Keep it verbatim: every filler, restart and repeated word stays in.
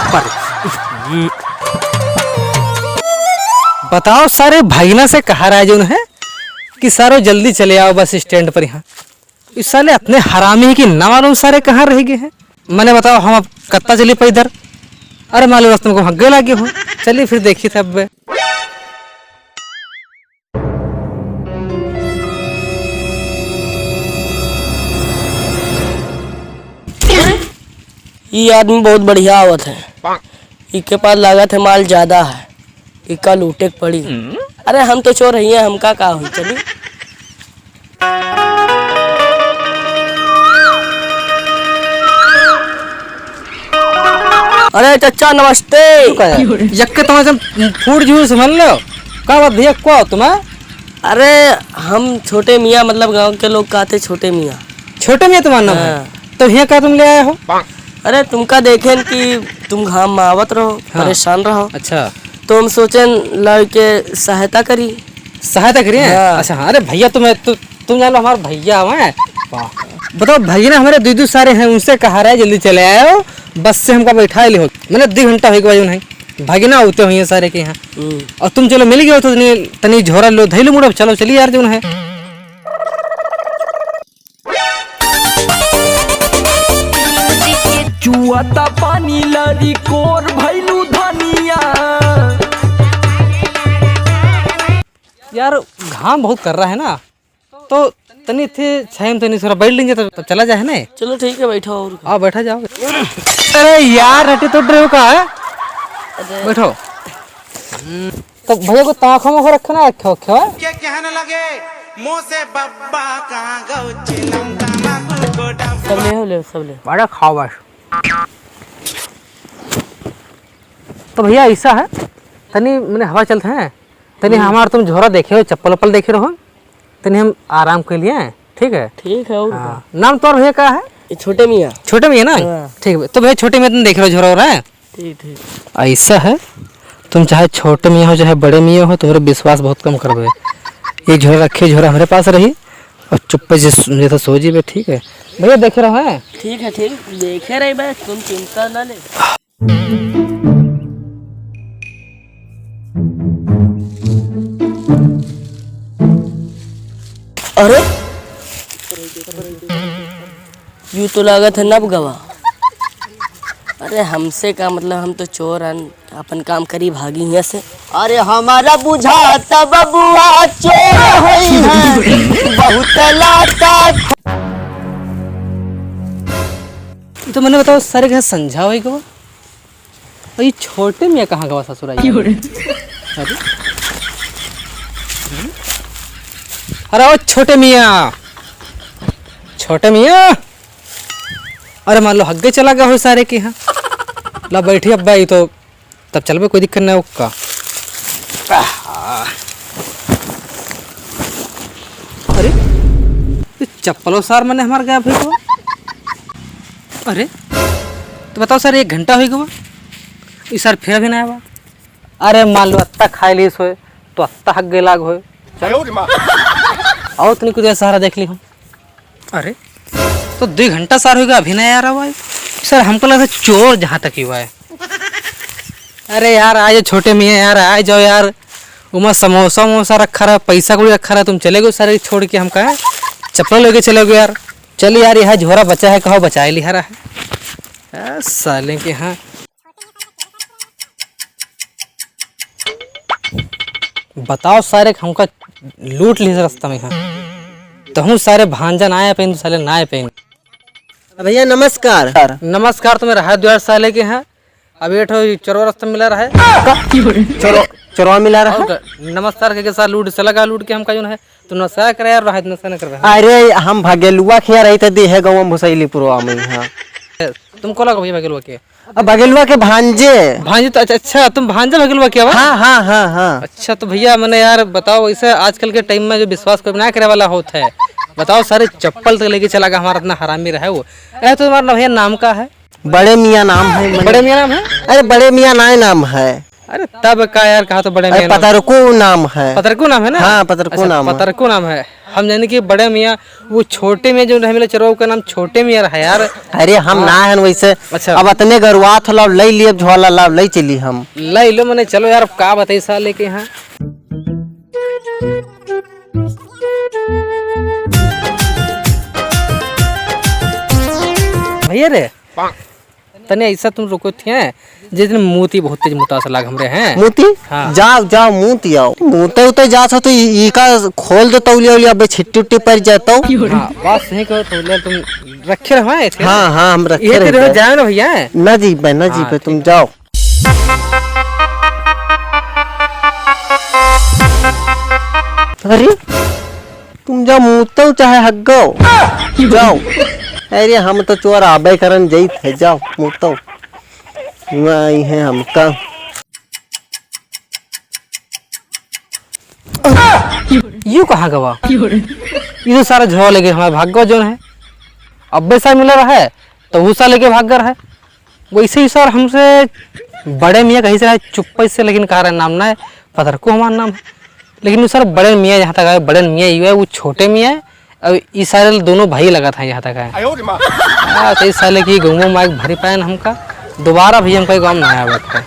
पर। बताओ सारे, भगिना से कहा रहा है जौन है कि सारो जल्दी चले आओ बस स्टैंड पर यहाँ। इस साले इतने हरामी हैं कि ना मालूम सारे कहाँ रह गए हैं। मने बताओ, हम अब कत्ता चली पैदर? अरे मालूम रास्ते में को हग्गे लागे हो। चलिए फिर देखी थे अब। ई आदमी बहुत बढ़िया आवत है। इके पास लागत है माल ज्यादा है। इका लूटे के पड़ी। अरे हम तो चोर हइये, हमका का होई, चली। अरे चच्चा नमस्ते। यक्के तो हम फूट जूस मन लो। का बात भैया, को तुम? अरे हम छोटे मियाँ, मतलब गाँव के लोग कहते छोटे मियाँ। छोटे मियाँ तुम्हारा नाम है? हाँ। तो यहाँ का तुम ले आए हो? अरे तुमका देखेन कि तुम घाम में आवत रहो, हाँ। परेशान रहो। अच्छा। तो हम सोचेन लाओ के सहायता करी। सहायता करी? हाँ। अच्छा, हाँ। अरे भैया, तुम, तु-, तुम जान लो, हमार भैया हवे। वाह। बताओ, भगिना हमारे दुइ दुइ सारे हैं, उनसे कहा रहा है, "जल्दी चले आयो, बस से हमका बैठा ले हो।" मैंने दुइ घंटा होइ गवा जौन है, भगिना होते हुए सारे के यहाँ। हम्म। और तुम चलो मिल गए हो तो तनी, तनी झोरा लो, धैलू मुड़ो, चलो, चलिए यार, जौन है। चुआता पानी लरी कोर भैलू धनिया। यार, घाम बहुत कर रहा है ना, तो तनी थे छाया में तनी थोड़ा बैठ लेंगे, तब, तब चला जाए ना। चलो ठीक है, बैठो और। हाँ, बैठा जाओ। अरे यार, रट्टी तोड़ रहे हो का? अरे। बैठो। तो भैया को ताखा में रखना है, रखो, रखो। के कहने लगे, "मुँह से बब्बा कहाँ गौ, चिलम तमाकू को डब्बा।" सब ले हो, ले, सब ले। बड़ा खाओ बस। तो भैया, ऐसा है, तनी मने हवा चलत है, तनी हम्म। हमार तुम झोरा देखे हो, चप्पल उप्पल देखे रहो, तनी हम आराम के लिए, ठीक है? ठीक है, और हाँ। का? नाम तोर भैया का है? ये छोटे मियाँ। छोटे मियाँ ना? हाँ। ठीक है, तो भैया छोटे मियाँ तुम देख रहे हो झोरा हो रहा है? ठीक, ठीक। ऐसा है, तुम चाहे छोटे मियाँ हो, चाहे बड़े मियाँ हो, तुम्हारा विश्वास बहुत कम करबे। ये झोरा रखे, झोरा हमारे पास रही और चुप्पे से सो-, जैसा सो जीबे, ठीक है? भैया देखे रहो, हैं? ठीक है, ठीक, देखे रही बे, तुम चिंता ना ले। अरे, यू तो लागत है नब गवा। अरे, हमसे का मतलब, हम तो चोर हन, अपन काम करी, भागी हियाँ से। अरे, हमारा बुझाता बबुआ चोर होई है, बहुत लाता। तो मने बताओ, सारे के संझा होई गवा? और ये छोटे मियाँ कहाँ गवा ससुरा? अरे, अरे ओ छोटे मियाँ, छोटे मियाँ, अरे मान लो हग्गे चला गया हो सारे के यहाँ। ला बैठी अब्बा, ये तो तब चलबे, कोई दिक्कत ना ओका। अरे, ये चप्पलो सार मने हमार गया भाई को। अरे, तो बताओ सर, एक घंटा होइ गवा, ई सर फिर अभी ना आवा। अरे, मान लो अत्ता खाए ली सोए, तो अत्ता हक गए लाग होए। चलो। और तनी कुछ सहारा देख ली हम। अरे, तो दुइ घंटा सार होइ गवा, अभी ना यार आवा है। सर, हमको लगा चोर जहाँ तक ही हुआ है। अरे यार, आ जाओ छोटे मियाँ यार, आ जाओ यार। उमा समोसा वमोसा रखा रहा, पैसा कौड़ी रखा रहा, तुम चले गए सारे छोड़ के हमका, हैं? चप्पल लेके चले गए यार। चल यार, यह झोरा बचा है, कहो बचाए लिहा रहा है। आ, साले के हाँ। बताओ सारे, हमका लूट ली रास्ता में, हाँ। तहूँ सारे भांजा ना आए पेन, साले ना आए पेन। भैया नमस्कार। नमस्कार, तुम्हें रहा द्वार साले के, हाँ। अब ये ठो चोरवा रास्ता मिला रहा है। का? चोरो-, चोरवा मिला रहा और है? का? नमस्कार के, के साथ लूट से लगा, लूट के हमका जो है, तू नशा करे यार, रहा नशा न कर रहा। अरे, हम भगेलुआ खिया रही थे, देहे गाँव में भुसैलीपुरवा में, हाँ। तुमको लगा भैया भगेलुआ के? अब भगेलुआ के भांजे। भांजे तो अच्छा, अच्छा, तुम भांजा भगेलुआ के बा? हाँ, हाँ, हाँ, हाँ। अच्छा, तो भैया, मने यार बताओ, ऐसे आजकल के टाइम में जो विश्वास कोई ना करे वाला होत है, बताओ, सारे चप्पल तक लेके चला गया, हमारा इतना हरामी रहा है वो। ए, तो तुम्हारा ना भैया नाम का है? बड़े मियाँ नाम है, मने बड़े मियाँ नाम है? अरे, बड़े मियाँ नाय नाम है। अरे, तब का यार, कहा तो बड़े अरे, मियाँ नाम। पतरकू नाम है। पतरकू नाम है ना? हाँ, पतरकू अच्छा, नाम है। पतरकू नाम है। हम जाने कि बड़े मियाँ, वो छोटे मियाँ जो रहे मिला चरवा, ओकर नाम छोटे मियाँ रहा यार। अरे हम हाँ। ना हन वैसे। अच्छा। अब अतने गरुआत हो, लाव लई लियब झोला, लाव लई चली हम। लई लो मने, चलो यार, अब का बताई साले के यहाँ। भैया रे, तने ऐसा तुम रुको थे, जिस दिन मूती बहुत तेज मुतास लाग हमरे हैं। मूती? हाँ। जाओ, जाओ, मूती आओ। मूते उते जात हो तो ई, ई का खोल दे तौलिया उलिया, अबे छिट्टी उट्टी पड़ जाए तो। हाँ, बात सही कहो, तौलिया तुम रखे रहो, हैं, थे? हाँ, हाँ, हम रखे ये रहे तेरे हैं। जाए ना भैया। ना जी बे, ना जी हाँ, बे, तुम ठीक। जाओ। अरे, तुम जाओ मूतो चाहे हग्गो, जाओ। अरे, हम तो चोर आबे करन जइत है, जाओ मूतो। वहाँ आई है हमका। यू कहाँ गवा? ये तो सारा झोला लेके हमारे भाग गवा जोन है। अब्बे सार मिला रहा है, तो वो सार लेके भाग गया है। वैसे ही सर हमसे बड़े मियाँ कहीं से आए चुप्पे से, लेकिन कहा रहे नाम ना है, पत्थर को हमारा नाम है। लेकिन वो सर बड़े मियाँ जहाँ तक आए, बड़े मियाँ यू है, वो छोटे मियाँ है, और ई सारे दोनों भाई लगा था यहाँ तक आए। आयो रे माँ। हाँ, तो इस साले की गाँव में माइक भरी पाए ना हमका, दोबारा भी हमका गाँव में ना आवे का।